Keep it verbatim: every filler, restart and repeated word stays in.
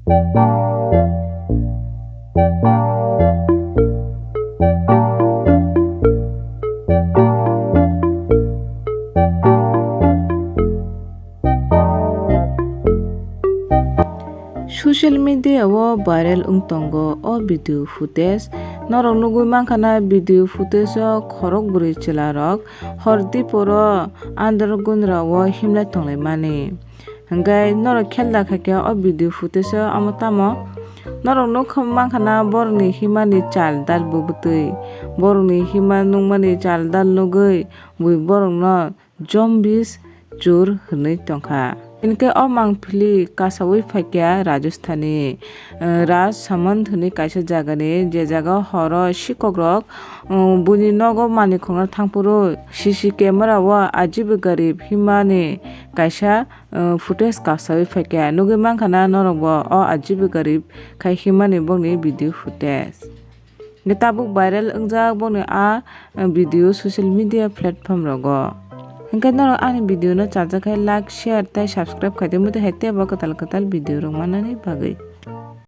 Social media o viral wng tongo o video footage. Norok nugwi mankha na video footage o khorok bwrwi chwla rok hor diporo andar gundra o himlai tonglaimani. Hwnkhe norok khel da khaikhe o video footage o omo tamo? Norok nukha mankha na borokni himani chal dal bwbwtwi. Borokni hima nukmani chal dal nugwi bui borokno zombies chur hwnwi tongkha. Hinkhe o mangpili kasaui phaikha Rajasthani, eh, Rajsamand hwnwi kaisa jagani, je jaga horo sikok rok, eh, buini nogo manwi khongna thangphuru C C camera o Ajib Garib himani kaisa, eh, footage kasaui phaikha. Nugwi mankha na norok bo o Ajib Garib khai himani bokni video footage. Hwnkhe tabuk viral wngjak bokni a, eh, video social media platform rogo. Hwnkhe norok ani video no chajak khe like, share tei subscribe khai di, mui tei hai teibo kwtal kwtal video rok manani bagwi.